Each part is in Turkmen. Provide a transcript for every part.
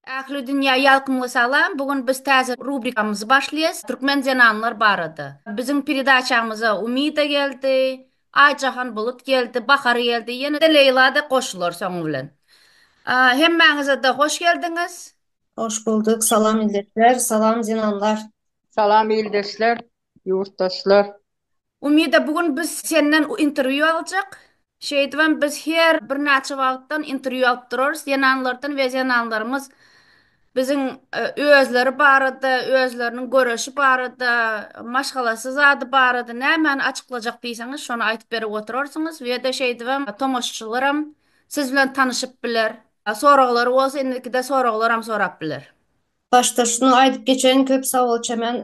Ähli dünýä ýalkymly salam! Bu gün biz täze rubrikamyzy başlaýas, Türkmen zenanlar barada. Biziň peredaçamyza Umida geldi, Aýjahan Bulut geldi, Bahar geldi, ýene-de Leýla-da goşular soňy bilen. Hemmäňize-de hoş geldiňiz! Hoş bulduk, salam ildeşler, salam zenanlar! Salam ildeşler, ýurtdaşlar! Umida bu gün biz senden interwýu aljak. Şeýdibem biz her birnäçe wagtdan interwýu alyp durarys zenanlardan we zenanlarymyz biziň özleri barada, özleriniň göreşi barada, maşgalasy zady barada nämäni açyklajak diýseňiz şony aýdyp berip oturarsyňyz we-de şeýdibem tomaşaçylaram siz bilen tanyşyp biler. Soraglary bolsa indikide soraglaram sorap biler. Başda şuny aýdyp geçeýin köp sag bol Çemen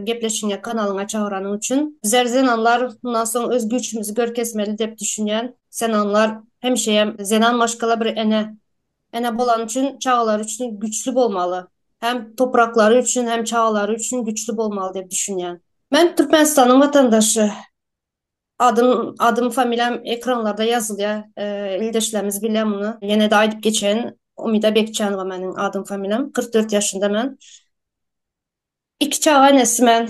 gepleşigiňe kanalyňa çagyranyň üçin. Bizler zenanlar mundan soň öz güýçümizi görkezmeli dep düşünýän. Zenanlar hemişeýem zenan maşgala bir ene. Ene bolany üçin çagalary üçin güçli bolmaly. Hem topraklary üçin hem çagalary üçin güçli bolmaly dep düşünýän. Men Türkmenistanyň watandaşy. Adym, adym, familiýam ekranlarda ýazylýar. Ildeşlerimiz bilýär muny. Ýene-de aýdyp geçeýin, Umida Bekjanowa meniň adym, familiýam. 44 ýaşynda men. Iki çaga enesi men.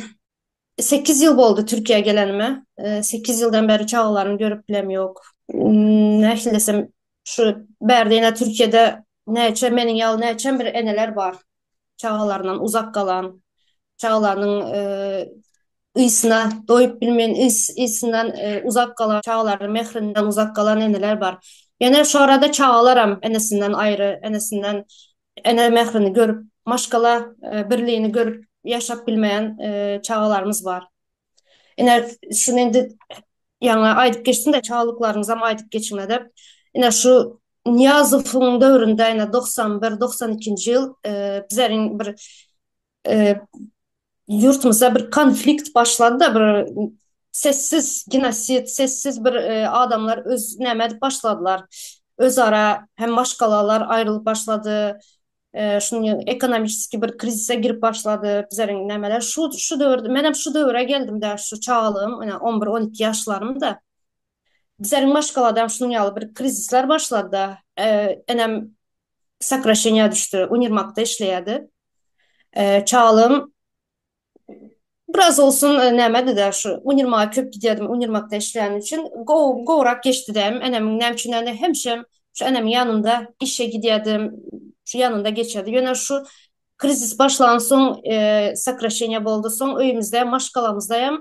8 ýyl boldy Türkiýä gelenime. 8 ýyldan bäri çagalarymy görüp bilem ýok. Nähili desem, şu bärde ýene Türkiýede näçe meniň ýaly näçem bir eneler bar. Çagalaryndan uzak galan, çagalarynyň ysyna doýup bilmeýän, ysyndan uzak galan, çagalarynyň mährinden uzak galan eneler bar. Ýöne şu arada çagalaram enesinden aýry, enesinden ene mährini görüp, maşgala birligini görüp ýaşap bilmeýän çagalarymyz bar. Ine, şuny indi ýaňy aýdyp geçdim-de, çagalyklaryňyzam aýdyp geçiň diýip. Ine, şu Nyýazowyň döwründe, ine, 91, 92-nji ýyl bizleriň bir ýurtumyzda bir konflikt başlady-da, bir sessiz genosid, sessiz bir adamlar öz näme edip başladylar. Özara hem maşgalalar aýrylyp başlady. Şunuň ekonomiçeskiý bir krizise girip başlady bizleriň nämeler. Şu şu döwürde menem şu döwüre geldim-de, şu çagalygym, ine 11, 12 ýaşlarymda. Bizleriň maşgalada hem şunuň ýaly bir krizisler başlady-da. Enem sokraşeniýa düşdi, uniwermagda işleýärdi. Çagalygym biraz olsun nämedi-de şu uniwermaga köp gidýärdim, uniwermagda işleýänim üçin gowy gowrak geçdi däm. Enemiň näme üçin ýöne hemişe şu enemiň ýanynda işe gidýärdim, şu ýanynda geçýärdi. Ýöne şu krizis başlansoň sokraşeniýa boldy, soň öýümizde maşgalamyzda hem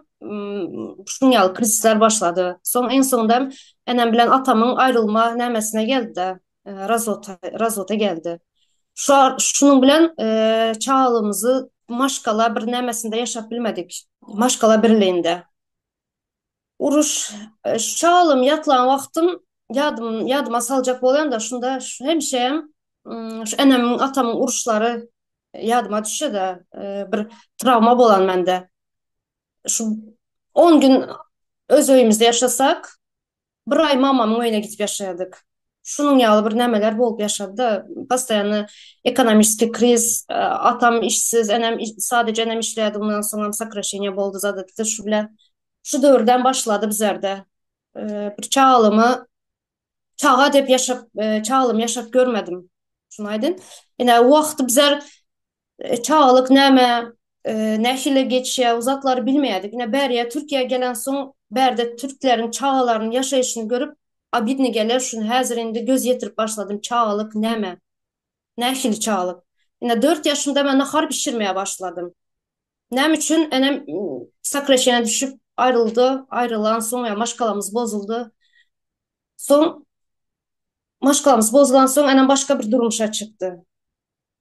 şunuň ýaly krizisler başlady. Soň iň soňunda hem enem bilen atamyň aýrylma nämesine geldi-de. Razwota, razwota geldi. Şu şunuň bilen çagalygymyzy maşgala bir nämesinde ýaşap bilmedik. Maşgala birliğinde. Uruş şu çagalygym ýatlan wagtym ýadym ýadyma saljak bolýan-da şunda hemişe hem şu enemiň atamyň uruşlary ýadyma düşýär-de bir trawma bolan mende. Şu 10 gün öz öýümizde ýaşasak, Bir aý mamamyň öýüne gidip ýaşaýardyk. Şunuň ýaly bir nämeler bolup ýaşady-da, postoýanny ekonomiçeskiý kriz, atam işsiz, enem sadeje enem işleýärdi, mundan soňam sokraşeniýe boldy zat etdi, şu bilen şu döwürden başlady bizlerde. Bir çagalygymy çaga diýip ýaşap, çagalygymy ýaşap görmedim. Şuny aýdyn. Ine, wagty bizler Çagalyk näme, nähili geçýär, o zatlary bilmeýärdik. Ine bärýä Türkiýä gelensoň bärde türkleriň çagalarynyň ýaşaýşyny görüp obidno gelýär, şuny häzir indi göz ýetirip başladym, çagalyk näme? Nähili çagalyk? Ine dört ýaşymda men nahar bişirmäge başladym. Näme üçin enem sokraşeniýa düşüp aýryldy, aýrylansoň ýa maşgalamyz bozuldy. Soň maşgalamyz bozulansoň enem başga bir durmuşa çykdy.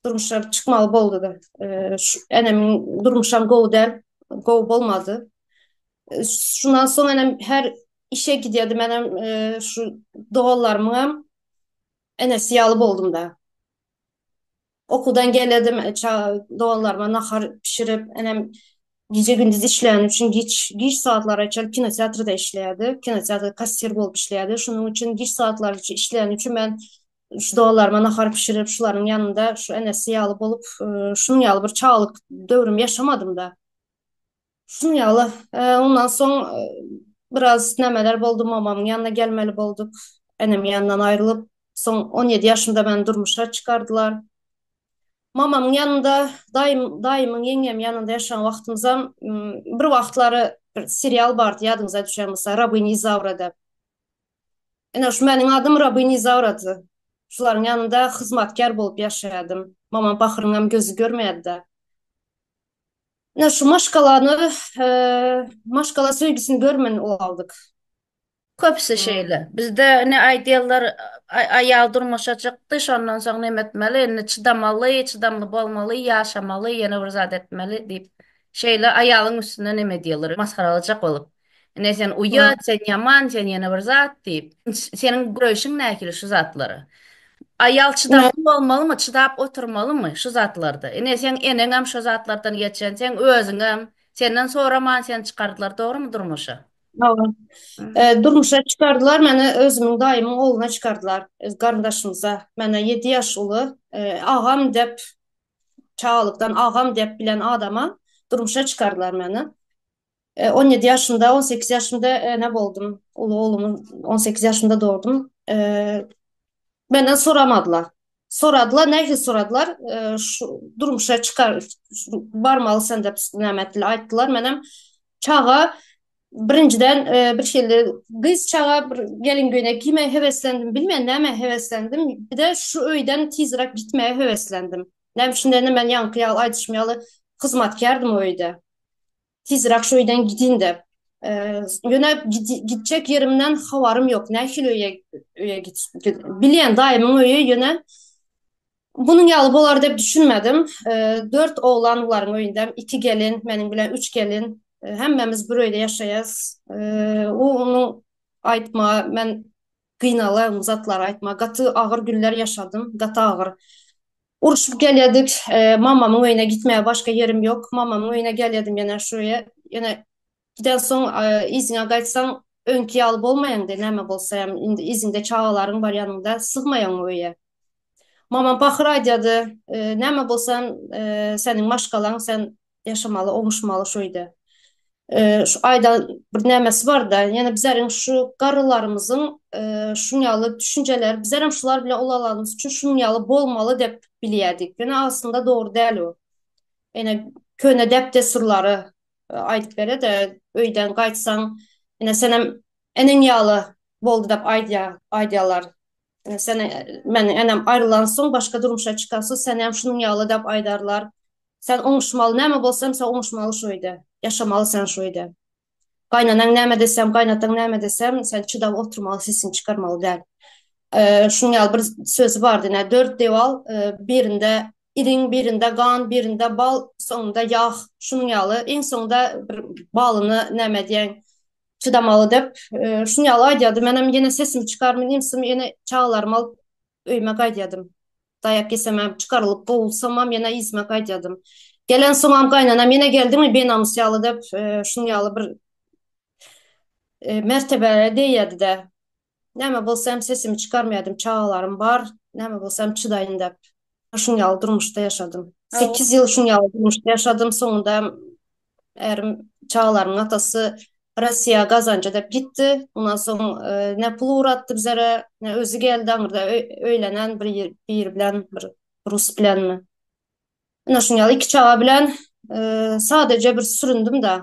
Durmuşa çykmaly boldy-da. Şu enemiň durmuşam gowy däl, gowy bolmady. Şundan soň enem her işe gidýärdi. Menem şu doganlarymyňam enesi ýaly boldum-da. Okuwdan gelirdim, doganlaryma nahar bişirip, enem gije-gündiz işläni üçin giç giç saatlara çenli kinoteatrda işleýärdi. Kinoteatrda kassir bolup işleýärdi. Şonuň üçin giç saatlara işläni üçin men Şu doganlaryma nahar bişirip, şularyň ýanynda şu enesi ýaly bolup, şunuň ýaly bir çagalyk döwrüm ýaşamadym-da. Şunuň ýaly. Ondan soň biraz nämeler boldy, mamamyň ýanyna gelmeli bolduk. Enemiň ýanyndan aýrylyp, soň 17 ýaşymda meni durmuşa çykardylar. Mamamyň ýanynda, daýym, daýymyň ýeňňem ýanynda ýaşan wagtymyzam bir wagtlary bir serial bardy, ýadyňyza düşen bolsa, Rabyny Izawra diýip. Ine şu meniň adym Rabyny Izawrady. Şularyň ýanynda hyzmatkär bolup ýaşaýardym. Mamam pahyryňam gözi görmeýärdi-de. Ine şu maşgalany, maşgala söýgüsini görmän ulaldyk. Köpüsi şeýle. Bizde ine aýdýarlar, aýal durmuşa çykdy, şondan soň neme etmeli, indi çydamaly, çydamly bolmaly, ýaşamaly, ýene bir zat etmeli diýip, şeýle aýalyň üstüne neme edýärler, masgaralajak bolup. Ine sen uýat, sen ýaman, sen ýene bir zat diýip. Seniň göreýşiň nähili şu zatlara? Aýal çydamly bolmalymy, çydap oturmalymy şu zatlarda? Ine seň eneňem şu zatlardan geçen, seň özüňem, senden soraman seni çykardylar, dogrymy durmuşa? Hawa. Durmuşa çykardylar meni özümiň daýymyň ogluna çykardylar. Öz garyndaşymyza. Menden ýedi ýaş uly. Agam dep çagalykdan agam dep bilen adama durmuşa çykardylar meni. 17 ýaşymda, 18 ýaşymda ene boldum. Uly oglumy 18 ýaşymda dogurdum. Menden soramadylar. Soradylar, nähili soradylar? Şu durmuşa çykar, barmaly sen dep näme etdiler, aýtdylar. Menem çaga birinjiden bir şeýle gyz çaga bir gelin göýnek giýmäge höweslendim, bilmän näme höweslendim. Bir-de şu öýden tizräk gitmäge höweslendim. Näme üçin diýende men ýaňky ýaly aýdyşym ýaly hyzmatkärdim o öýde. Tizräk şu öýden gidiň diýip. Ýöne gitjek ýerimden habarym ýok. Nähili öýe öýe git bilýän daýymyň öýi ýöne bunuň ýaly bolar diýip düşünmedim. Dört oglan bularyň öýünde, iki gelin, meniň bilen üç gelin. Hemmämiz bir öýde ýaşaýas. Onuň aýtma men gynalaýan bu zatlary aýtma. Gaty agyr günler ýaşadym, gaty agyr. Urşup gelýärdik. Mamamyň öýüne gitmäge başga ýerim ýok. Mamamyň öýüne gelýärdim ýene şu öýe. Ýene gidensoň yzyňa gaýtsaň öňki ýaly bolmaýaň-da, näme bolsa hem indi yzyňda çagalaryň bar ýanyňda sygmaýaň o öýe. Mamam pahyr aýdýardy, näme bolsa hem seniň maşgalaň, sen ýaşamaly, oňuşmaly şu öýde. Şu aýdan bir nämesi bar-da, ýöne bizleriň şu garrylarymyzyň şuň ýaly düşünjeleri, bizlerem şular bilen ulalanymyz üçin şunuň ýaly bolmaly diýip bilýärdik. Ýöne aslynda dogry däl o. Ýöne köne däp-dessurlary aýdyp berede, öýden gaýtsaň, ine senem eneň ýaly boldy diýip aýdýar, aýdýarlar. Sen meniň enem aýrylansoň başga durmuşa çykansoň senem şunuň ýaly diýip aýdarlar. Sen oňuşmaly näme bolsa hem sen oňuşmaly şu öýde. Ýaşamaly sen şu öýde. Gaýnanaň näme desem, gaýnataň näme desem, sen çydap oturmaly, sesiňi çykarmaly däl. Şunuň ýaly bir sözi bardy, ine, dört dewal, birinde iriň, birinde gan, birinde bal, soňunda ýag, şunuň ýaly, iň soňunda bir balyny näme edýäň, çydamaly diýip, şunuň ýaly aýdýardy. Menem ýene sesimi çykarmyn, imsim ýene çagalarymy alyp öýüme gaýdýardym. Daýak ýesemem, çykarylyp kowulsamam ýene yzyma gaýdýardym. Gelensoňam gaýnanam ýene geldiňmi binamys ýaly diýip, şunuň ýaly bir mertebelere degýärdi-de. Näme bolsa hem sesimi çykarmaýardym, çagalarym bar, näme bolsa hem çydaýyn diýip. Şunuň ýaly durmuşda ýaşadym. Sekiz ýyl şunuň ýaly durmuşda ýaşadym, soňunda hem Ärim çagalarymyň atasy Rossiýa gazanja diýip gitdi. Ondan soň ne pul ugratdy bizlere, ne özi geldi aňyrda öýlenen bir biri bilen, bir rus bilenmi. Ine şuň ýaly iki çaga bilen sadeje bir süründim-de.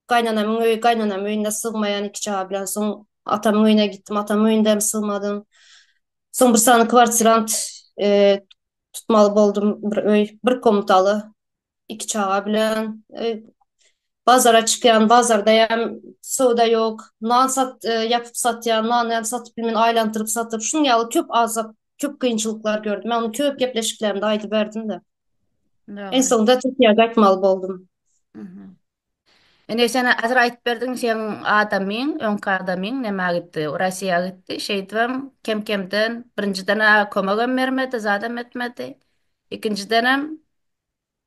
Gaýnanamyň öýi, gaýnanamyň öýünde sygmaýan iki çaga bilen soň atamyň öýüne gitdim, atamyň öýünde hem sygmadym. Soň bir sany kwartirant tutmaly boldum, bir öý, bir komnataly. Iki çaga bilen bazara çykýan, bazarda hem söwda ýok. Nan sat ýapyp satýan, nan hem satyp bilmän aýlandyryp satyp, şunuň ýaly köp azap, köp kynçylyklar gördüm. Men ony köp gepleşiklerimde aýdyp berdim-de. En Dogry. soňunda Türkiýä gaýtmaly boldum. Ine sen häzir aýdyp berdiň seň adamyň, öňki adamyň nämä gitdi, Rossiýa gitdi. Şeýdibem kem-kemden birinjiden-ä kömegem bermedi, zadam etmedi. Ikinjidenem,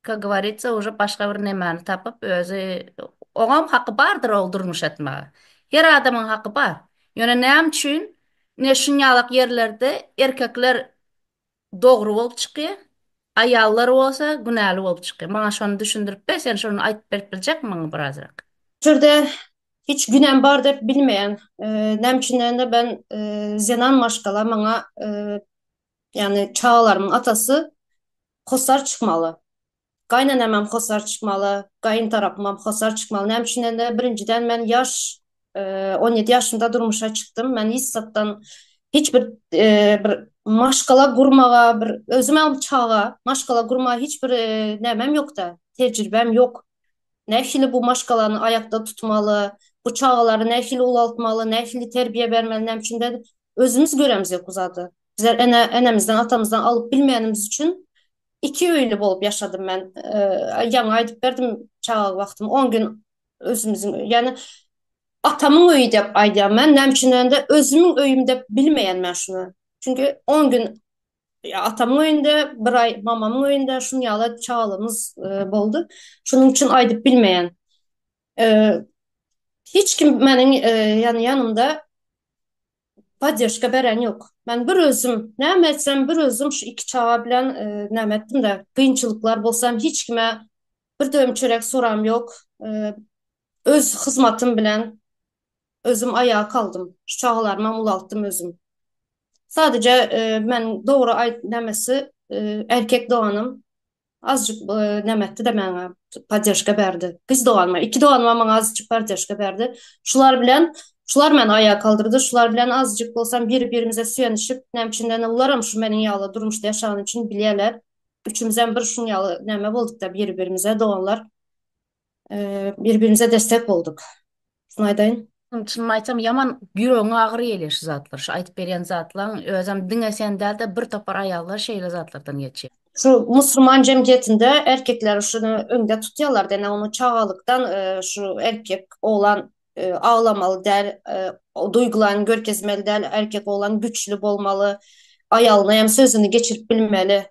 как govoritsa, уже başga bir nemäni tapyp özi oňam haky bardyr ol durmuş etmäge. Her adamyň haky bar. Ýöne näme üçin ine şunýalak ýerlerde erkekler dogry bolup çykýar, aýallar bolsa günäli bolup çykýar. Maňa şony düşündirip ber, sen şony aýdyp berip biljekmi maňa birazrak? Bu ýerde hiç günäm bar diýip bilmeýän. Näme üçin diýende ben zenan maşgala maňa ýagny çagalarymyň atasy. hossar çykmaly. Gaýynenemem hossar çykmaly, gaýyn tarapymam hossar çykmaly. Näme üçin ende birinjiden men ýaş 17 ýaşymda durmuşa çykdym. Men hiç zatdan hiç bir bir maşgala gurmaga bir özümem çaga maşgala gurmaga hiç bir nämem ýokda, tejribem ýok. Nähili bu maşgalany aýakda tutmaly, bu çagalary nähili ulaltmaly, nähili terbiýe bermeli näme üçin de özümiz göremzok bu zady. Bizler ene enemizden atamyzdan alyp bilmeýänimiz üçin Iki öýli bolup ýaşadym men. Ýaňy aýdyp berdim çaga wagtym 10 gün özümiziň ýani atamyň öýi diýip aýdýan men. Näme üçin diýende özümiň öýüm diýip bilmeýän men şuny. Çünki 10 gün atamyň öýünde, bir aý mamamyň öýünde şuny ýaly çagalygymyz boldy. Şunuň üçin aýdyp bilmeýän. Hiç kim meniň ýani ýanymda Podderžka beren ýok. Men bir özüm näme etsem bir özüm şu iki çaga bilen näme etdim-de, kynçylyklar bolsam hiç kime bir döwüm çörek soram ýok. Öz hyzmatym bilen özüm aýaga kaldym. Şu çagalarymam ulaltdym özüm. Sadece men dogry aýt nämesi erkek doganym Azjyk näme etdi-de maňa podderžka berdi. Gyz doganyma, iki doganyma maňa azjyk podderžka berdi. Şular bilen, şular meni aýaga kaldyrdy. Şular bilen azjyk bolsam biri-birimize süýenişip, näme üçin diýende olaram şu meniň ýaly durmuşda ýaşagany üçin bilýärler. Üçümizem bir şuň ýaly näme bolduk-da biri-birimize doganlar. Bir-birimize destek bolduk. Şuny aýdaýyn. Çynymy aýtsam ýaman ýüregiňe agyry gelýär şu zatlar. Şu aýdyp berýän zatlaň özem diňe sen däl-de bir topar aýallar şeýle zatlardan geçýär. Şu musurman jemgyýetinde erkekler şuny öňde tutýarlar dene ony çagalykdan şu erkek oglan aglamaly däl, duýgularyny görkezmeli däl, erkek oglan güçli bolmaly, aýalyna hem sözüni geçirip bilmeli.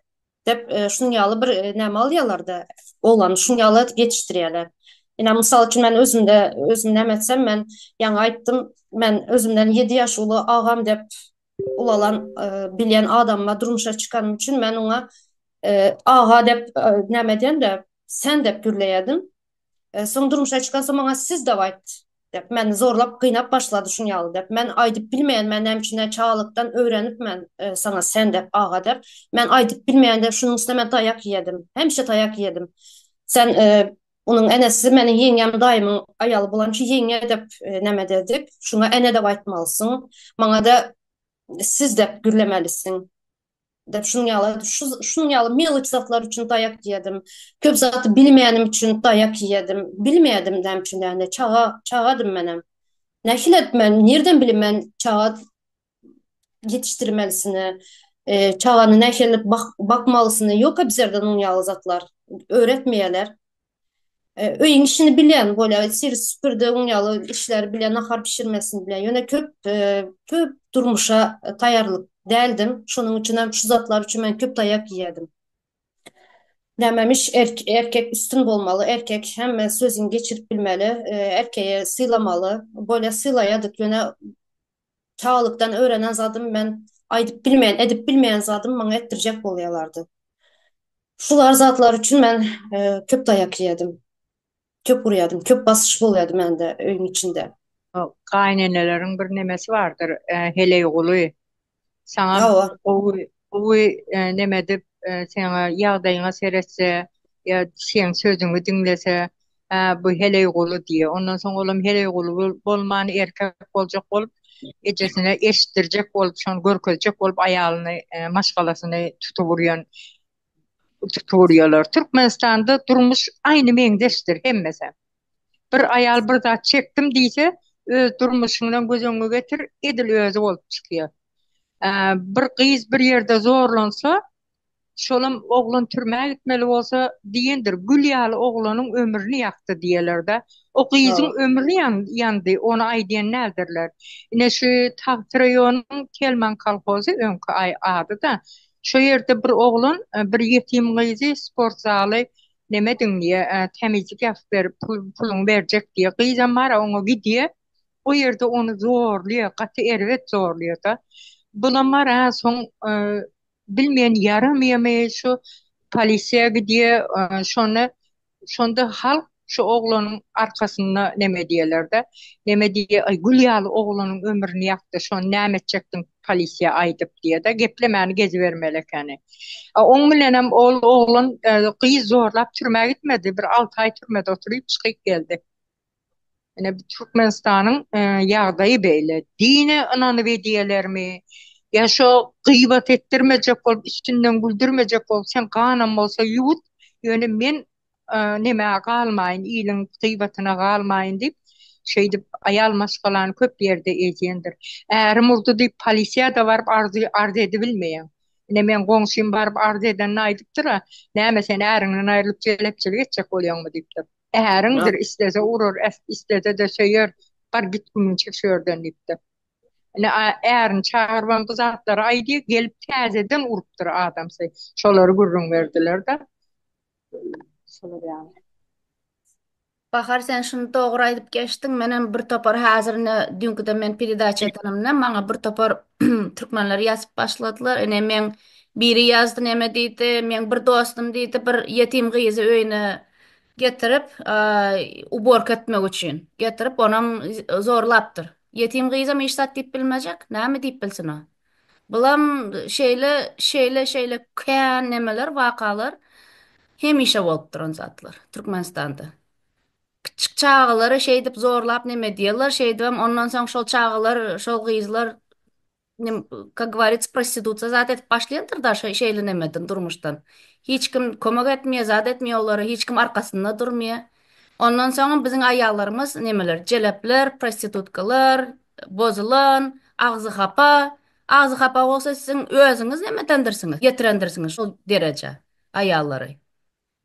Dep şunuň ýaly bir näme alýarlar-da, oglany şunuň ýaly edip ýetişdirýärler. Ine, mysal üçin, men özümde, özüm näme etsem, men ýaňy aýtdym, men özümden ýedi ýaş uly agam dep ulalan, bilýän adamyma durmuşa çykanym üçin men oňa aga dep näme edýän-de, sen dep gürleýärdim. Soň durmuşa çykansoň maňa siz dep aýt dep, meni zorlap gynap başlady şuň ýaly dep. Men aýdyp bilmeýän, men näme üçin çagalykdan öwrenip men saňa sen dep, aga dep. Men aýdyp bilmeýän dep, şunuň üstüne men taýak iýedim. Hemişe taýak iýedim. Sen onuň enesi meniň ýeňňem daýymyň aýaly bolan üçin ýeňňe dep näme derdik. Şuňa ene dep aýtmalysyň. Maňa-da siz dep gürlemelisiň. Dep şunuň ýaly, şu şunuň ýaly meloç zatlar üçin taýak iýedim. Köp zady bilmeýänim üçin taýak iýedim. Bilmeýädim näme üçin ýagny çaga çagadym menem. Nähili edip men nirden bilim men çaga ýetişdirmelisini, e, çagany nähili bak bakmalysyny ýok bizlerde onuň ýaly zatlar öwretmeýärler. Öýüň işini bilýän bolýar, sir süpürdi, oň ýaly işleri bilýän, nahar bişirmesini bilýän. Ýöne köp köp durmuşa taýýarlyk däldim. Şonuň üçin hem şu zatlar üçin men köp taýak iýerdim. Nämemiş erkek üstün bolmaly, erkek hemme sözüni geçirip bilmeli, erkeği sylamaly. Bolýa sylaýadyk, ýöne çagalykdan öwrenen zadym men aýdyp bilmeýän, edip bilmeýän zadym maňa etdirjek bolýarlardy. Şular zatlar üçin men köp daýak iýedim. Köp urýadym, köp basyş bolýady mende öýüň içinde. Gaýyneneleriň bir nemesi bardyr, heleýguly. Saňa gowy gowy neme edip, seňe ýagdaýyňa seretse, ýa seň sözüňi diňlese, hä bu heleýguly diýýär. Ondan soň olam heleýguly bolman erkek boljak bolup, ejesine eşitdirjek bolup, şony görkezjek bolup aýalyny, maşgalasyny tutup urýan, tutup urýarlar. Türkmenistanda durmuş aýny meňzeşdir hemmesi. Bir aýal bir zat çekdim diýse, öz durmuşyňdan göz öňüňe getir, edil özi bolup çykýar. Bir gyz bir ýerde zorlansa, şolam oglan türmä gitmeli bolsa diýendir, gül ýaly oglanyň ömrüni ýakdy diýerler-de. O gyzyň ömri ýandy, ony aýdýan däldirler. Ine şu Tagt raýonynyň Telman kolhozy öňki ady-da. Şo ýerde bir oglan bir ýetim gyzy sport zaly Neme ediň diýýär, tämizlik ýapyp berip, pul, puluňy berjek diýýär. Gyzam bar-a oňa gidýär. O ýerde ony zorlaýar, gaty erbet zorlaýar-da. Bulam bar-a soň bilmeýän ýaramaýarmy şu polisiýa gidýär. Şonda şonda halk. Şu oglanyň arkasynda neme diýerler-de, neme diýýär, aý gül ýaly oglanyň ömrüni ýakdy, şony näme etjekdiň polisiýa aýdyp diýýär-de, geplemäni gezibermeli ekeni. A oň bilenem ol oglan gyz zorlap türmä gitmedi, bir alty aý türmede oturyp çykyp geldi. Ine bu Türkmenistanyň ýagdaýy beýle. Dine ynanyp edýälermi? Ýa şo gybat etdirmejek bolup, üstünden güldürmejek bolup, sen ganam bolsa ýuwut, ýöne men nemä galmaýyn, iliň gybatyna galmaýyn diýip, şeýdip aýal maşgalany köp ýerde ezýändir. Ärim urdy diýip polisiýa-da baryp arzy arz edibilmeýäň. Ine meň goňşym baryp arz edende aýdypdyr-a, näme sen äriňden aýrylyp jelepçilik etjek bolýaňmy diýipdir. Äriňdir, islese urar, islese-de söýer, bar git gümüňi çek şu ýerden diýipdir. Ine, ärini çagyrybam bu zatlary aýdýar, gelip täzeden urupdyr adamsy. Şolary gürrüň berdiler-de. Şolar ýaly. Bahar sen şuny dogry aýdyp geçdiň. Menem bir topar häzir ine düýnküde men peredaça edenimde maňa bir topar türkmenler ýazyp başladylar. Ine meň biri ýazdy neme diýdi, meň bir dostum diýdi, bir ýetim gyzy öýüne Getirip, uborka etmek üçin. Getirip, onam zorlapdyr. Ýetim gyzam hiç zat diýip bilmejek. Näme diýip bilsin o? Bulam şeýle, şeýle, şeýle kän nemeler, wakalar hemişe bolup duran zatlar Türkmenistanda. Kiçjik çagalary şeýdip zorlap neme edýärler, şeýdibem ondan soň şol çagalar, şol gyzlar Nem, как говорится, prostitusiýa zat edip başlaýandyr da şeýle nemeden durmuşdan. Hiç kim kömek etmeýär, zat etmeýär olara, hiç kim arkasynda durmaýar. Ondan soňam biziň aýallarymyz nemeler, jelepler, prostitutkalar, bozulan, agzy hapa. Agzy hapa bolsa siziň özüňiz nemedendirsiňiz, getirendirsiňiz şol derejä aýallary.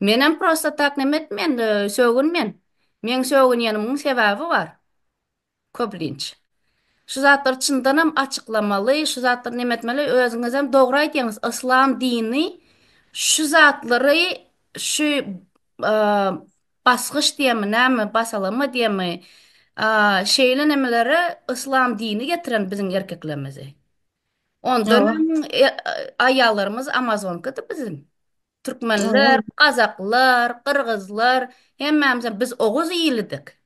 Menem prosta tak neme etmen, sögünmen. Meň sögünýänimiň sebäbi bar. Köplenç. Şu zatlary çyndanam açyklamaly, şu zatlary neme etmeli, özüňizem dogry aýdýaňyz, yslam dini şu zatlary şu basgyş diýemi näme, basalama diýemi, şeýle nemelere yslam dini getiren biziň erkeklerimizi. Ondan öň aýallarymyz amazonkady biziň. Türkmenler, gazaklar, gyrgyzlar, hemmämizem biz oguz ilidik.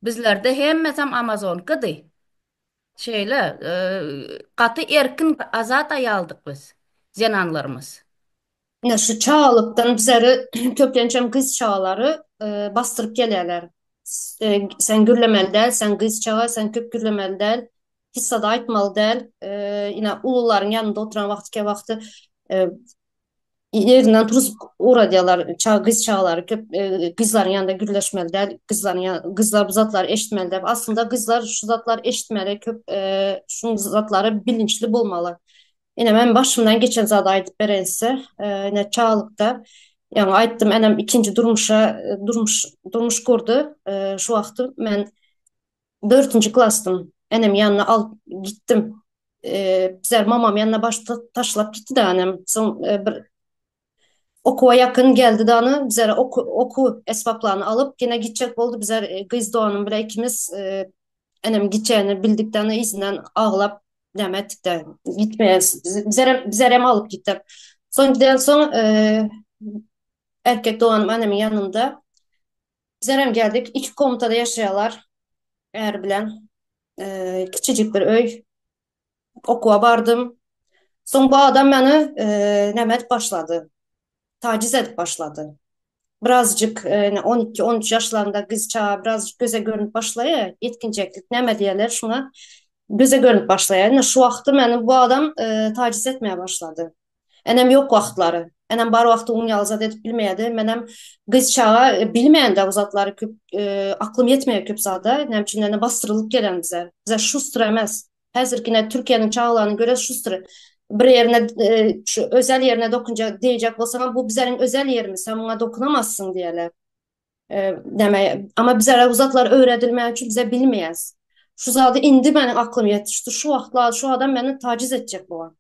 Bizlerde hemmesem amazonkady. Şeýle, gaty erkin, azat aýaldyk biz, zenanlarymyz. Ine şu çagalykdan bizleri köplençem gyz çagalary basdyryp gelýärler. Sen gürlemeli däl, sen gyz çaga, sen köp gürlemeli däl, hiç zat aýtmaly däl. Ine ulularyň ýanynda oturan wagty käwagty Ýerinden turuzyp ugradýarlar. Çaga gyz çagalary köp gyzlaryň ýanynda gürleşmeli däl, gyzlaryň ýa gyzlar bu zatlary eşitmeli däl. Aslynda gyzlar şu zatlary eşitmeli, köp şuň zatlary bilinçli bolmaly. Ine men başymdan geçen zady aýdyp bereýin size. Ine çagalykda ýaňy aýtdym, enem ikinji durmuşa durmuş durmuş gurdy. Şu wagty men Dördünji klasdym. Enem ýanyna alyp gitdim. Bizler mamam ýanyna baş taşlap gitdi de enem. Soň bir okuwa ýakyn geldi de ony bizlere oku okuw esbaplaryny alyp ýene gitjek boldy. Bizler gyz doganym bilen ikimiz enem gitjegini bildik de ony yzyndan aglap näme etdik de gitmeýäs. Bizlerem bizlerem alyp gitdi. Soň giden soň erkek doganym enemiň ýanynda Bizlerem geldik. Iki komnatada ýaşaýarlar. Äri bilen. Kiçijik bir öý. Okuwa bardym. Soň bu adam meni näme edip başlady? Taciz edip başlady. Birazjyk 12-13 ýaşlarynda gyz çaga birazjyk göze görünip başlaýar. Ýetginjeklik näme diýerler şuňa? Göze görünip başlaýar. Ine şu wagty meni bu adam taciz etmäge başlady. Enem ýok wagtlary. Enem bar wagty un ýaly zat edip bilmeýärdi. Menem gyz çaga bilmeýän-de bu zatlary köp aklym ýetmeýär köp zada. Näme üçin ene basdyrylyp gelen bize. Bize şustr emes. Häzirki ine Türkiýäniň çagalaryny görýäs şustr. Bir ýerine şu özel ýerine dokunjak diýjek bolsaňam bu bizleriň özel ýerimiz sen muňa dokunamazsyň diýerler. Näme ama bizlere bu zatlar öwredilmeýän üçin bize bilmeýäs. Şu zady indi meniň aklym ýetişdi. Şu wagtlar şu adam meni taciz etjek bolan.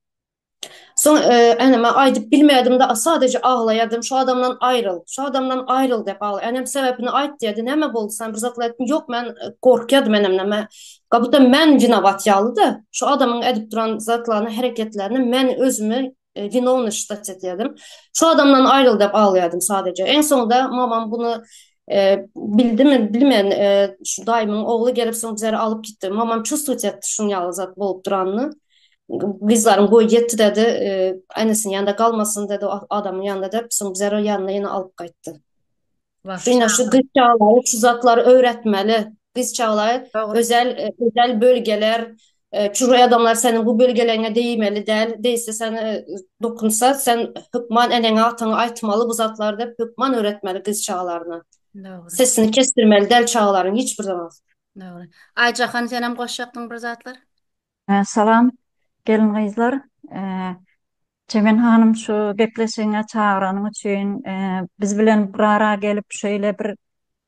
Soň eneme aýdyp bilmedim-de, sadece aglaýardym, şu adamdan aýryl, şu adamdan aýryl diýip aglaýar. Enem sebäpini aýt diýerdi, näme boldy, sen bir zatlar etdiň, ýok, men gorkýardym enemden, men как будто men winowat ýaly-da, şu adamyň edip duran zatlaryny, hereketlerini men özümi winowny şytat edýärdim. Şu adamdan aýryl diýip aglaýardym sadece. Iň soňunda mamam bunu. Bildimi, bilmen, şu daýymyň ogly gelip soň bizleri alyp gitdi. Mamam çувствовать etdi şuň ýaly zat bolup duranyny. Gyzlaryň boýy ýetdi dedi, enesiniň ýanynda galmasyn dedi, adamyň ýanynda dep, soň bizleri ýanyna ýene alyp gaýtdy. Wah, Şu ine şu çaga. gyz çagalary şu zatlary öwretmeli. Gyz çagalary Dogry. özel özel bölgeler, çury adamlar seniň bu bölgeleriňe degmeli däl, degse seni dokunsa sen hökman eneňe ataňa aýtmaly bu zatlary dep hökman öwretmeli gyz çagalaryna. Dogry. Sesini kesdirmeli däl çagalaryň hiç bir zaman. Dogry. Aýjahan senem goşjakdyň bir zatlar? Salam gelin-gyzlar. Çemen hanym şu gepleşigiňe çagyranyň üçin biz bilen bir ara gelip şeýle bir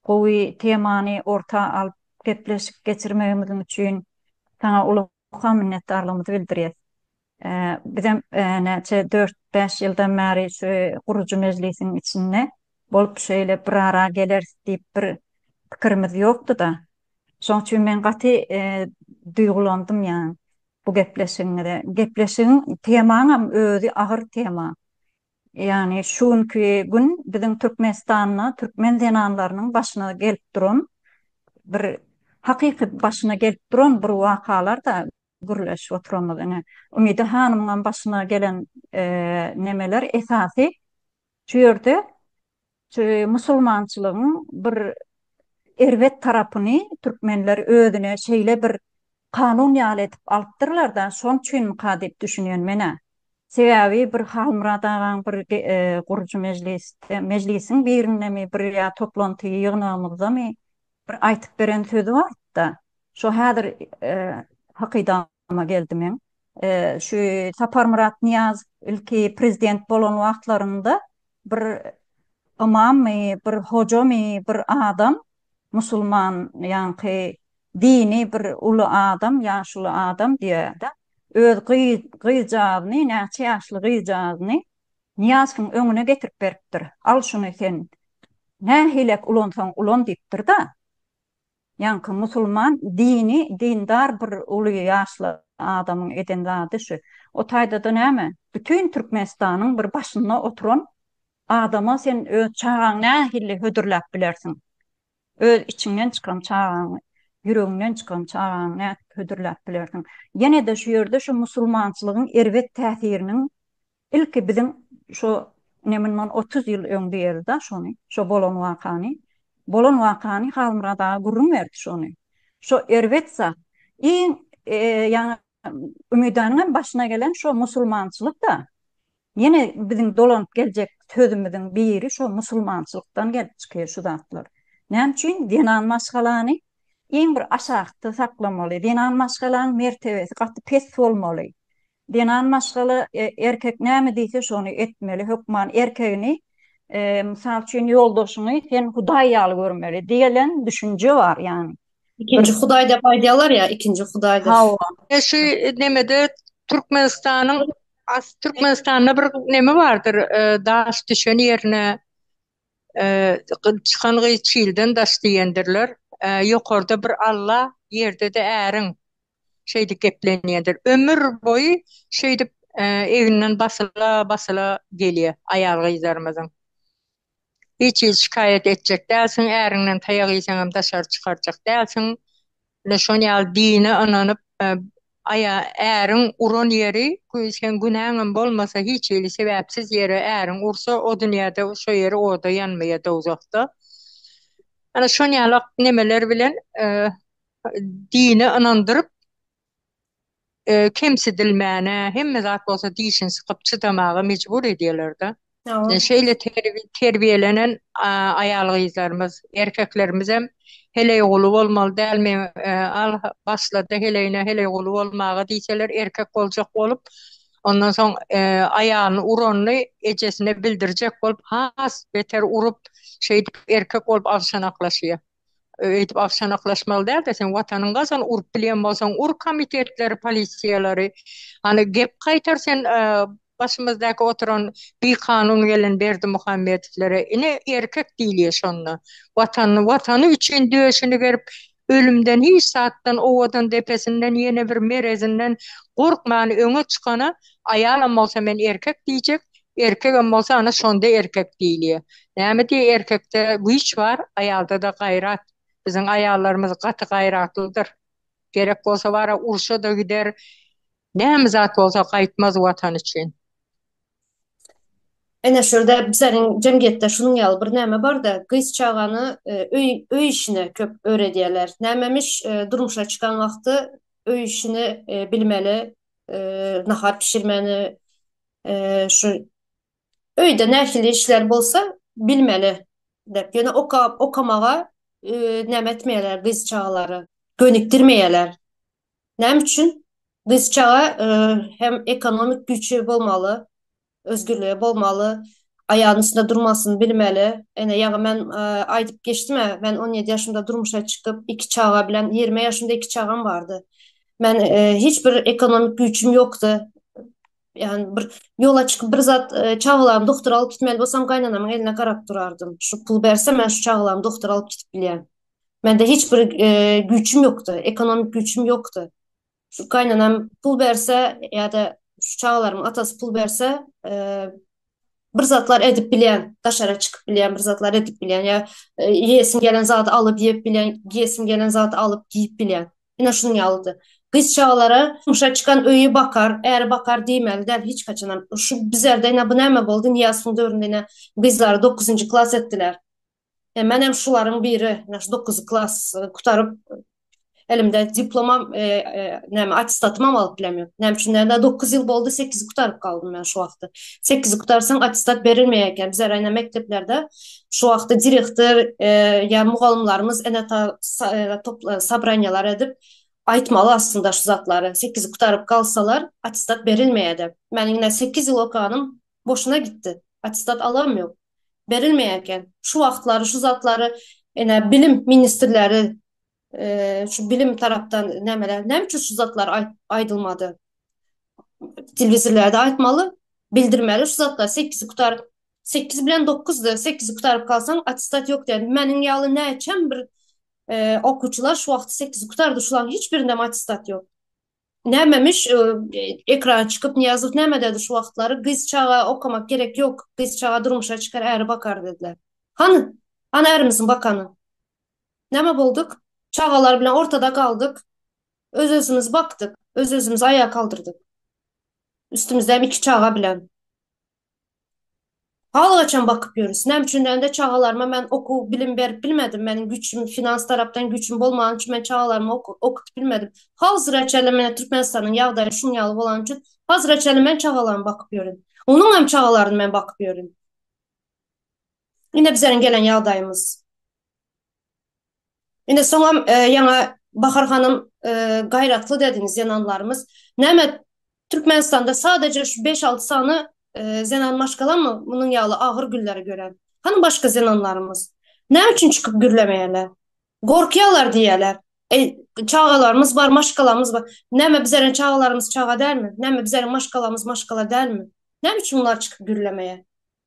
gowy temany orta alyp gepleşik geçirmegimiziň üçin saňa uly minnetdarlygymyzy bildirýäs. Bizem näçe dört-bäş ýyldan bäri şu gurujy mejlisiň içinde bolup şeýle bir ara geleris diýip bir pikirimiz ýokdy-da. Şoň üçin men gaty duýgulandym ýa bu gepleşigiňize. Gepleşigiň temaňam özi agyr tema. Ýagny şu günki gün biziň Türkmenistanda türkmen zenanlarynyň başyna gelip duran bir hakyky başyna gelip duran bir wakalar-da gürleşip oturamyz ine. Umyda hanymyňam başyna gelen nemeler esasy şu ýerde şu musulmançylygyň bir erbet tarapyny türkmenler özüne şeýle bir kanun ýaly edip alypdyrlar-da, şoň üçinmika diýip düşünýän men-ä. Sebäbi bir Halmyrat agaň bir gurujy mejlisde, mejlisiň birindemi bir ýa toplanty ýygnagymyzdamy bir aýtyp beren sözi bardy-da. Şo häzir hakydama geldi meň. Şu Saparmyrat Nyýazow ilki prezident bolan wagtlarynda bir ymammy, bir hojamy, bir adam, musulman ýaňky dini bir uly adam, ýaşuly adam diýýär-de, öz gyz, gyzjagazyny, näçe ýaşly gyzjagazyny Nyýazowyň öňüne getirip beripdir. Al şuny sen nähilek ulansaň ulan diýipdir-de. Ýaňky musulman dini dindar bir uly ýaşly adamyň eden zady şu. O taýdada näme? Bütin Türkmenistanyň bir başynda oturan adama sen öz çagaňy nähili hödürläp bilersiň? Öz içiňden çykan çagaňy, ýüregiňden çykan çagaňy nädip hödürläp bilersiň? Ýene-de şu ýerde şu musulmançylygyň erbet täsiriniň Ilki biziň şo ine mundan 30 ýyl öň diýeli-da şony, şo bolan wakany. Bolan wakany Halmyrat aga gürrüň berdi şony. Şo erbet zat. Iň ýaňy Ümidanyň hem başyna gelen şo musulmançylyk-da. Ýene biziň dolanyp geljek sözümiziň biri şo musulmançylykdan gelip çykýar şu zatlar. Näme üçin zenan maşgalany iň bir aşakda saklamaly, zenan maşgalaň mertebesi gaty pes bolmaly. Zenan maşgala erkek näme diýse şony etmeli hökman erkegini mysal üçin ýoldaşyňy sen hudaý ýaly görmeli diýelen düşünje bar ýagny. Ikinji hudaý dep aýdýarlar ýa ikinji hudaý dep. Hawa. Şu nemede Türkmenistanyň Türkmenistanda bir neme bardyr daş düşen ýerine çykan gyz çilden daş diýendirler. Ýokarda bir Alla ýerde-de äriň. Şeýdip geplenýändir. Ömür boýy şeýdip egninden basyla-basyla gelýär aýal-gyzlarymyzyň. Hiç hili şikaýat etjek dälsiň, äriňden taýak iýseňem daşary çykarjak dälsiň. Ine şon ýaly dine ynanyp, aýa äriň uran ýeri, seň günäňem bolmasa hiç hili sebäpsiz ýere äriň ursa, o dünýäde şo ýeri oda ýanmaýar dowzahda. Ana şon ýalak nemeler bilen dine ynandyryp, kemsidilmäne, hemme zat bolsa dişini sykyp çydamaga mejbur edýärler-de. Şeýle terbiýelenen aýal-gyzlarymyz, erkeklerimizem heleýguly bolmaly däl, men al başlady heleýine heleýguly bolmaga diýseler, erkek boljak bolup, ondan soň aýalyny uranyny ejesine bildirjek bolup, has beter urup, şeýdip erkek bolup alşanaklaşýar. Öýdüp afşanaklaşmaly däl-de, sen watanyň gazan urup bilýän bolsaň, ur komitetleri, polisiýalary. Hany gep gaýtar sen başymyzdaky oturan bikanun gelen Berdimuhamedowlere. Ine erkek diýilýär şonda. Watanyny watany üçin döşüni berip, ölümden hiç zatdan owadan depesinden ýene bir merezinden gorkman öňe çykana aýalam bolsa men erkek diýjek. Erkegem bolsa ana şonda erkek diýilýär. Näme diýýär erkekde güýç bar, aýalda-da gaýrat. Biziň aýallarymyz gaty gaýratlydyr. Gerek bolsa bara urşa-da gider, näme zat bolsa gaýtmaz watan üçin. Ene şurada bizleriň jemgyýetde şunuň ýaly bir näme barda, gyz çagany öý öý işine köp öwredýärler. Nämemiş durmuşa çykan wagty öý işini bilmeli, nahar pişirmeni, şu öýde nähili işler bolsa bilmeli dep. Ýöne okap okamaga näme etmeýärler gyz çagalary, gönükdirmeýärler. Näme üçin? Gyz çaga hem ekonomik güýçi bolmaly, özgürligi bolmaly, aýagynyň üstünde durmasyny bilmeli. Ene, ýaňy men aýdyp geçdim-ä, men 17 ýaşymda durmuşa çykyp, iki çaga bilen, 20 ýaşymda iki çagam bardy. Men hiç bir ekonomik güýçüm ýokdy. Ýagny bir ýola çykyp bir zat çagalarymy doktora alyp gitmeli bolsam, gaýynanamyň eline garap durardym. Şu pul berse, men şu çagalarymy doktora alyp gidip bilýän. Mende hiç bir güýçüm ýokdy, ekonomik güýçüm ýokdy. Şu gaýynanam pul berse ýa-da şu çagalarymyň atasy pul berse, bir zatlar edip bilýän, daşara çykyp bilýän, bir zatlar edip bilýän ýa iýesim gelen zady alyp iýip bilýän, giýesim gelen zady alyp giýip bilýän. Ine şunuň ýalydy. Gyz çagalara durmuşa çykan öýi bakar, äri bakar diýmeli däl hiç haçanam. Şu bizlerde ine bu näme boldy, Nyýazowyň döwründe ine gyzlary dokuzynjy klas etdiler. E, men hem şularyň biri, ine şu 9 klas e, gutaryp elimde diplomam, e, e, näme attestatymam alyp bilemok. Näme üçin näme 9 ýyl boldy, 8-i gutaryp galdym men şu wagtda. 8-i gutarsaň attestat berilmeýär eken. Bizler ene mekdeplerde şu wagtda direktor e, ýa mugallymlarymyz ene ta sa, e, topla, sobraniýalar edip aýtmaly aslynda şu zatlary. 8-i gutaryp galsalar attestat berilmeýär diýip. Meniň ine 8 ýyl okanym boşuna gitdi. Attestat alam ýok. Berilmeýär eken. Şu wagtlary şu zatlary ene bilim ministrleri şu bilim tarapdan nämeler näme üçin şu zatlar aýdylmady? Telewizorlarda aýtmaly, bildirmeli şu zatlar 8-i gutaryp 8 bilen 9-dy. 8-i gutaryp galsaň attestat ýok diýen. Meniň ýaly näçem bir okuwçylar şu wagt 8-i gutardy, şularyň hiç birinde attestat ýok. Nämemiş ekrana çykyp Nyýazow näme dedi şu wagtlary gyz çaga okamak gerek ýok gyz çaga durmuşa çykar äri bakar dediler. Hany? Hany ärimiziň bakany? Näme bolduk? Çagalar bilen ortada galdyk. Öz özümiz bakdyk. Öz özümizi aýaga kaldyrdyk. Üstümizde hem iki çaga bilen. Halaçam bakyp ýörüs. Näme üçin diýende çagalaryma men okuw bilim berip bilmedim. Meniň güýçüm finans tarapdan güýçüm bolmany üçin men çagalarymy okudyp bilmedim. Hazıra çenli mene Türkmenistanyň ýagdaýy şuň ýaly bolany üçin hazıra çenli men çagalarymy bakyp ýörün. Onuň hem çagalaryny men bakyp ýörün. Ine bizleriň gelen ýagdaýymyz. Ine soňam ýaňa Bahar hanym gaýratly dediňiz zenanlarymyz. Näme Türkmenistanda sadece şu 5-6 sany zenan maşgalamy munuň ýaly agyr günleri gören? Hany başga zenanlarymyz? Näme üçin çykyp gürlemeýärler? Gorkýarlar diýýärler. Eý, çagalarymyz bar, maşgalamyz bar. Näme bizleriň çagalarymyz çaga dälmi? Näme bizleriň maşgalamyz maşgala dälmi? Näme üçin bular çykyp gürlemeýär?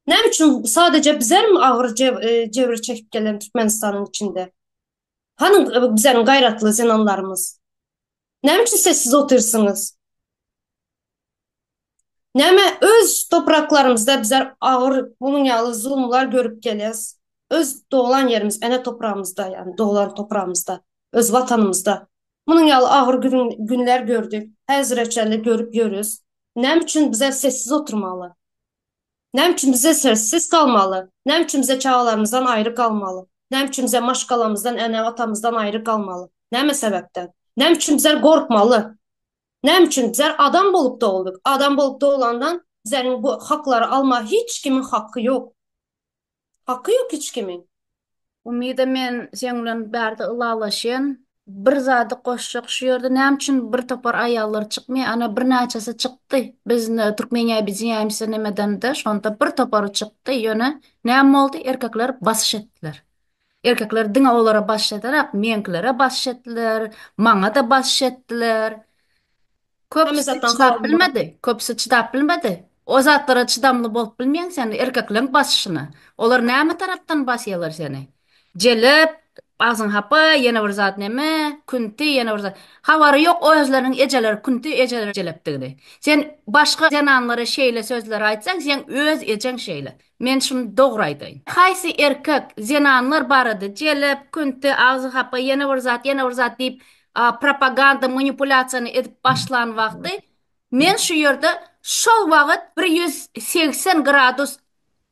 Näme üçin sadece bizlermi agyr jebir çekip gelen Türkmenistanyň içinde? Hany bizleriň gaýratly zenanlarymyz? Näme üçin sessiz otyrsyňyz? Näme öz topraklarymyzda bizler agyr munuň ýaly zulumlar görüp gelýäs? Öz doglan ýerimiz, ene topragymyzda, ýagny doglan topragymyzda, öz watanymyzda munuň ýaly agyr günler gördük, häzire çenli görüp ýörüs. Näme üçin bizler sessiz oturmaly? Näme üçin bize sessiz galmaly? Näme üçin bize çagalarymyzdan aýry galmaly? Näme üçin bize maşgalamyzdan, ene-atamyzdan aýry galmaly? Näme sebäpden? Näme üçin bizler gorkmaly? Näme üçin bizler adam bolup doguldyk? Adam bolup doglandan bizleriň bu haklary alma hiç kimiň haky ýok. Haky ýok hiç kimiň. Umyda men seň bilen bärde ylalaşýan. Bir zady goşjak şu ýerde näme üçin bir topar aýallar çykmaýar ana birnäçesi çykdy biz Türkmeniýa obýedinýaýmsýa nemedende şonda bir topary çykdy ýöne näme boldy erkekler basyş etdiler erkekler diňe olara basyş edenak meňkilere basyş etdiler maňa-da basyş etdiler Köpüsi çydap bilmedi. Köpüsi çydap bilmedi. O zatlara çydamly bolup bilmeýäň sen erkekleň basyşyna. Olar näme tarapdan basýarlar seni? Jelep. Agzyň hapa, ýene bir zat neme, künti, ýene bir zat. Habary ýok özleriniň ejeleri künti, ejeleri jelepdigini. Sen başga zenanlara şeýle sözleri aýtsaň, seň öz ejeň şeýle. Men şuny dogry aýdaýyn. Haýsy erkek zenanlar barada jelep, künti, agzy hapa, ýene bir zat, ýene bir zat diýip propaganda, manipulýasiýany edip başlan wagty, men şu ýerde şol wagt 180 gradus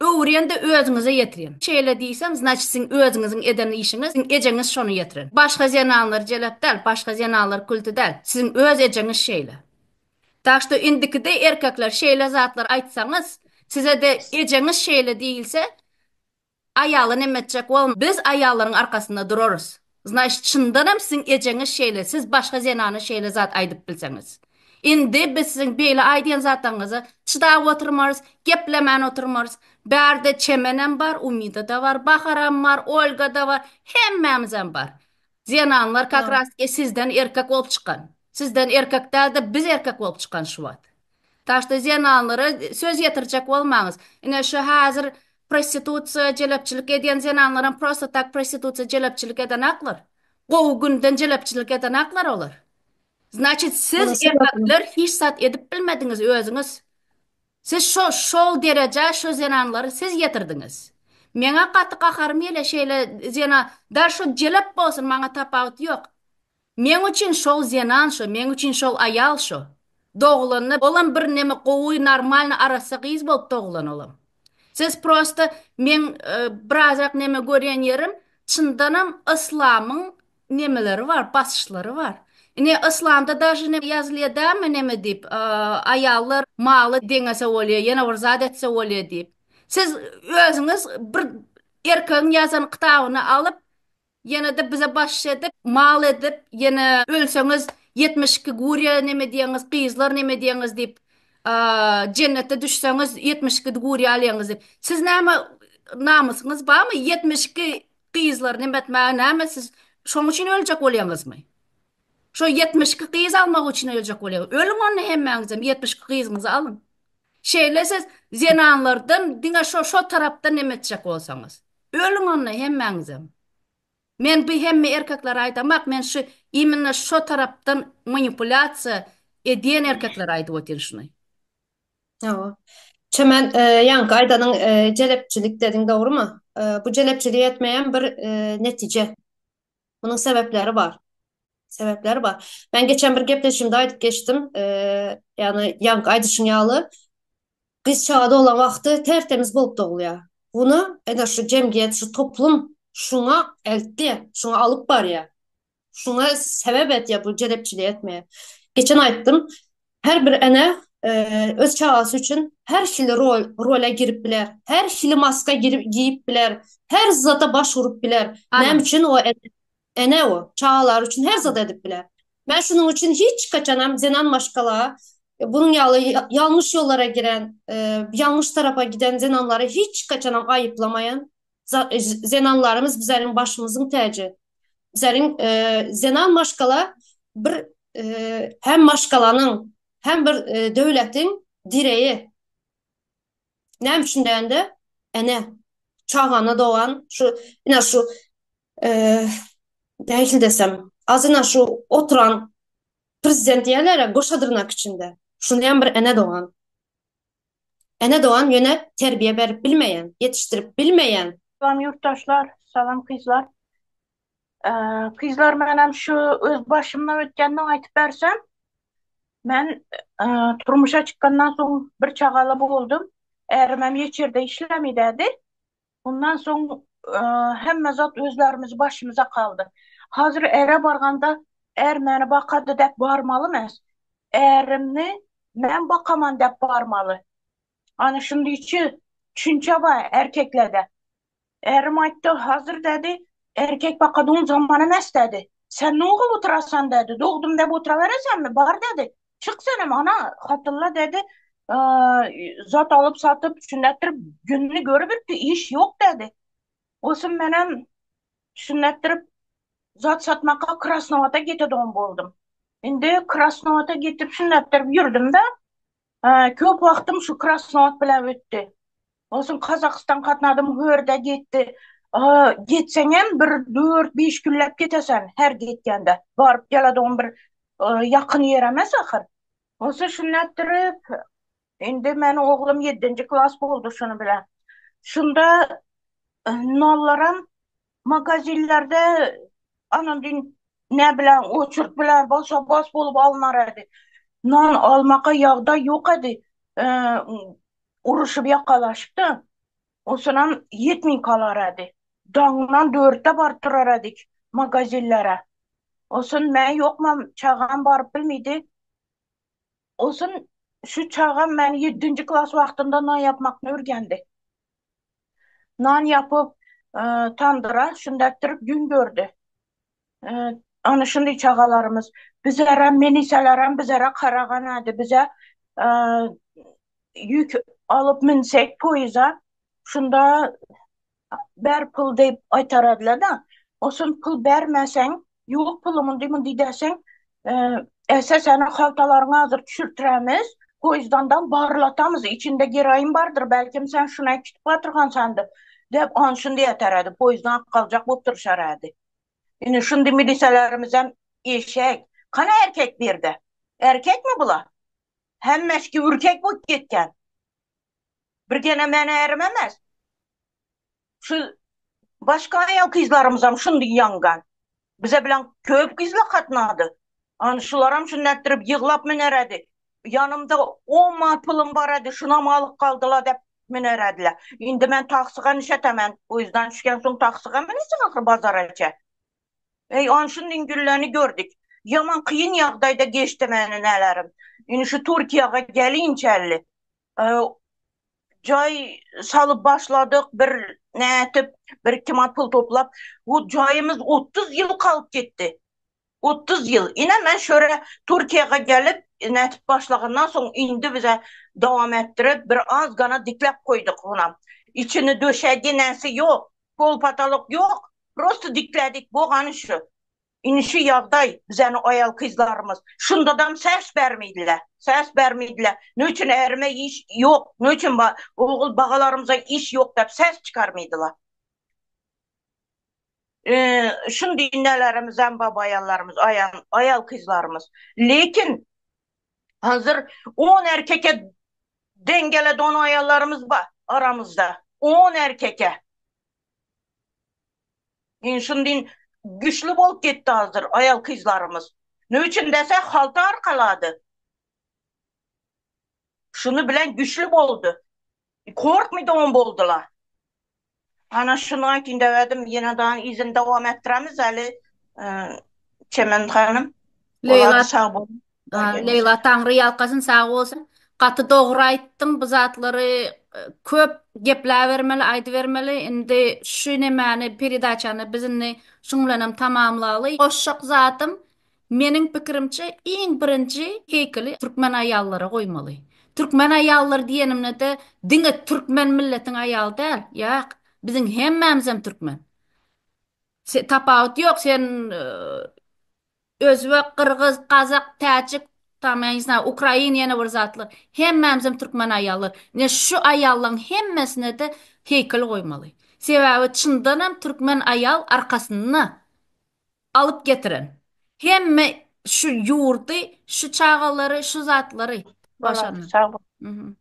öwürýän-de özüňize ýetirýän. Şeýle diýsem, znaçit siziň özüňiziň eden işiňiz, siziň ejeňiz şony ýetiren. Başga zenanlar jelep däl, başga zenanlar külti däl, siziň öz ejeňiz şeýle. Tak şto indikide erkekler şeýle zatlar aýtsaňyz, size-de ejeňiz şeýle diýilse, Aýaly neme etjek bolma biz aýallaryň arkasynda durarys. Znaşt çyndanam siziň ejeňiz şeýle siz başga zenana şeýle zat aýdyp bilseňiz. Indi biz siziň beýle aýdýan zatlaryňyza çydap oturmarys, geplemän oturmarys. Bärde Çemenem bar, Umida-da bar, Baharam bar, Olga-da bar, hemmämizem bar. Zenanlar kak ras sizden erkek bolup çykan. Sizden erkek dälde biz erkek bolup çykan şu wagt. Taşda zenanlara söz ýetirjek bolmaňyz. Ine şu häzir prostitusiýa, jelepçilik edýän zenanlaram prosta tak prostitusiýa, jelepçilik edenaklar. Gowy günden jelepçilik edenaklar olar. Znaçit siz erkekler hiç zat edip bilmediňiz özüňiz. Siz şo şol derejä şo zenanlary siz ýetirdiňiz. Meňä gaty gaharym gelýär şeýle zena da şo jelep bolsun maňa tapawuty ýok. Meň üçin şol zenan şo, meň üçin şol aýal şo. Doglanda olam bir neme gowy normalny arassa gyz bolup doglan olam. Siz prosta meň birazrak neme görýän ýerim çyndanam yslamyň nemeleri bar, basyşlary bar. Ine yslamda daže neme ýazylýar dämi neme diýip, aýallar maly deňese bolýar, ýene bir zat etse bolýar diýip. Siz özüňiz bir erkegiň ýazan kitabyny alyp Ýene-de bize baş edip, mal edip, ýene ölseňiz 72 guriýa neme diýeňiz, gyzlar neme diýeňiz diýip, jennete düşseňiz 72 guriýa alýaňyz diýip. Siz näme namysyňyz barmy? 72 gyzlar neme etmäge näme siz şoň üçin öljek bolýaňyzmy? Şo 72 gyz almak üçin öljek bolýaňyz. Ölüň onda hemmäňizem 72 gyzyňyzy alyň. Şeýle siz zenanlardan diňe şo şo tarapdan neme etjek bolsaňyz. Ölüň onda hemmäňizem. Men bu hemme erkeklere aýdamak, men şu imенно şo tarapdan manipulýasiýa edýän erkeklere aýdyp otyryn şuny. Hawa. Çemen, ýaňky aýdanyň jelepçilik dediň dogrymy? Bu jelepçilik etmeýän bir netije. Munuň sebäpleri bar. Sebäpleri bar. Men geçen bir gepleşigimde aýdyp geçdim. Ýagny ýaňky aýdyşyň ýaly gyz çaga doglan wagty tertemiz bolup dogulýar. Muny ene şu jemgyýet, şu toplum şuňa eltdi, şuňa alyp barýar. Şuňa sebäp etýär bu jelepçilik etmeye. Geçen aýtdym, her bir ene öz çagasy üçin her hili rol rola girip biler, her hili maska girip giýip biler, her zada baş urup biler. Näme üçin o ene o çagalary üçin her zat edip biler. Men şunuň üçin hiç haçanam zenan maşgala bunuň ýaly ýalňyş ýollara giren, ýalňyş tarapa giden zenanlary hiç haçanam aýyplamaýan. Zenanlarymyz bizleriň başymyzyň täji. Bizleriň zenan maşgala bir hem maşgalanyň, hem bir döwletiň direýi. Näme üçin diýende, ene çagany dogan şu ine şu nähili desem, azyna şu oturan prezident diýerler-ä goşa dyrnak içinde. Şuny hem bir ene dogan. Ene dogan ýöne terbiýe berip bilmeýän, ýetişdirip bilmeýän. Salam ýurtdaşlar, salam gyzlar. Gyzlar menem şu öz başymdan ötgenini aýtyp bersem. Men turmuşa çykandan soň bir çagaly boldum. Ärimem hiç ýerde işlemedädi. Ondan soň hemme zat özlerimiz başymyza galdy. Hazir äre barganda är meni bakady däp barmaly mes. Ärimni men bakaman däp barmaly. Ana şundyçy düşünje bar erkeklerde. Ärim aýtdy, Hazir dädi, erkek bakadygyň zamany mes dädi. Sen nogul oturasan dädi, dogdum däp oturaberesenmi, bar dädi. Çyk senem ana, hatylla dädi, zat alyp satyp şünnetdirip gününi görübirdi, iş ýok dädi. Olsun menem şünnetdirip zat satmaka Krasnowata getedogum boldum. Indi Krasnowata getip şünnetdirip ýürdüm-de, köp wagtym şu Krasnowat bilen ötdi. Olsun Kazakystan gatnadym, hörde getdi. Gitseňem bir dört-beş günläp gitesen her gitgende. Baryp geledigin bir ýakyn ýer emes ahyr. Bolsa şundatdyryp, indi meniň oglum ýedinji klas boldy şuny bilen. Şunda nallaram magazinlerde anandin ne bilen oçurt bilen basa bas bolup alynar edi. Nan almaka ýagdaý ýok edi. Uruşyp ýakalaşypdy. Onsoňam ýetmeý galar edi. Daňdan dörtde baryp durar edik magazinlere. Onsoň men ýokmam, çagam baryp bilmedi. Onsoň şu çagam meni ýedinji klas wagtynda nan ýapmakny öwrendi. Nan ýapyp, tamdyra şundakdyryp gün gördi. Ana şunday çagalarymyz bizerem, meniselerem bizere karagan edi. Bize ýük alyp münsek poýeza, şunda ber pul diýip aýtar ediler-de. Osun pul bermeseň, ýok pulum mundi mundi deseň, ese seni haltalaryňy hazır düşürtiremiz, poýezdandan barlatamyz, içinde geroin bardyr, belkim sen şuny äkitip batyrgansandyr dep, an şunday eter edi, poýezdan alyp galjak bolup durşar edi. Indi şunday miliselerimizem eşek. Kany erkek birde? Erkekmi bular? Hemmeşki ürkek bolup gitgen. Bir gene men erim emes. Şu başga aýal gyzlarymyzam şunday ýangan. Bize bilen köp gyzlar gatnady. An şularam şunday etdirip ýyglap müneredi. Ýanymda on manat pulum bar edi, şunam alyp galdylar dep münerediler. Indi men taksyga nişetemen. Poýuzdan düşgen soň taksyga münesiň ahyr bazara çe. Eý, an şunday günlerini gördük. Ýaman kyn ýagdaýda geçdi meni nelerim. Indi şu Türkiýäge gelinçelli. Jaý salyp başladyk, bir nätip, bir iki manat pul toplap. Bu jaýymyz 30 ýyl galyp gitdi. 30 ýyl. Ine men şöre Türkiýäge gelip, nätip başlagandan soň indi bize dowam etdirip, bir az gana dikläp goýduk onam. Içini döşegi näsi ýok, pol patolok ýok. Prosto diklädik, bogany şu. Indi şu ýagdaý bizeni aýal kyzlarymyz. Şundadam ses bermeýdiler. Ses bermeýdiler. Ne üçin ärime iş ýok, ne üçin ogul bagalarymyza iş ýok diýip ses çykarmaýdylar. Şundy nelerimizem bar baýanlarymyz, aýal kyzlarymyz. Lekin hazir on erkeke deň geleden aýallarymyz bar aramyzda. On erkeke. Indi şundyn güçli bolup gitdi hazir aýal kyzlarymyz. Ne üçin dese halta arkalady. Şuny bilen güçli boldy. Korkmaýdygam boldular. Ana şuny aýtyn dep edim, ýene daha yzyny dowam etdiremiz äli Çemen hanym. Leýla sag boluň. Leýla Taňry ýalkasyn sag bolsun. Gaty dogry aýtdyň bu zatlary köp gepläbermeli aýdybermeli indi şu nemäni peredaçany biz indi şuň bilenem tamamlaly. Goşjak zadym Meniň pikirimçe iň birinji heýkeli türkmen aýallara goýmaly. Türkmen aýallary diýenimde-de diňe türkmen milletiň aýaly däl, ýak, biziň hemmämizem türkmen. Tapawut ýok, sen özbek, gyrgyz, gazak, täjik, tam ýa ne znаю, ukrain ýene bir zatlar. Hemmämizem türkmen aýallar. Ine şu aýallaryň hemmesine-de heýkel goýmaly. Sebäbi çyndanam türkmen aýal arkasynda. Alyp getiren. Hemme şu ýurdy, şu çagalary, şu zatlary Bolady, başarny. sag bol. Mhm.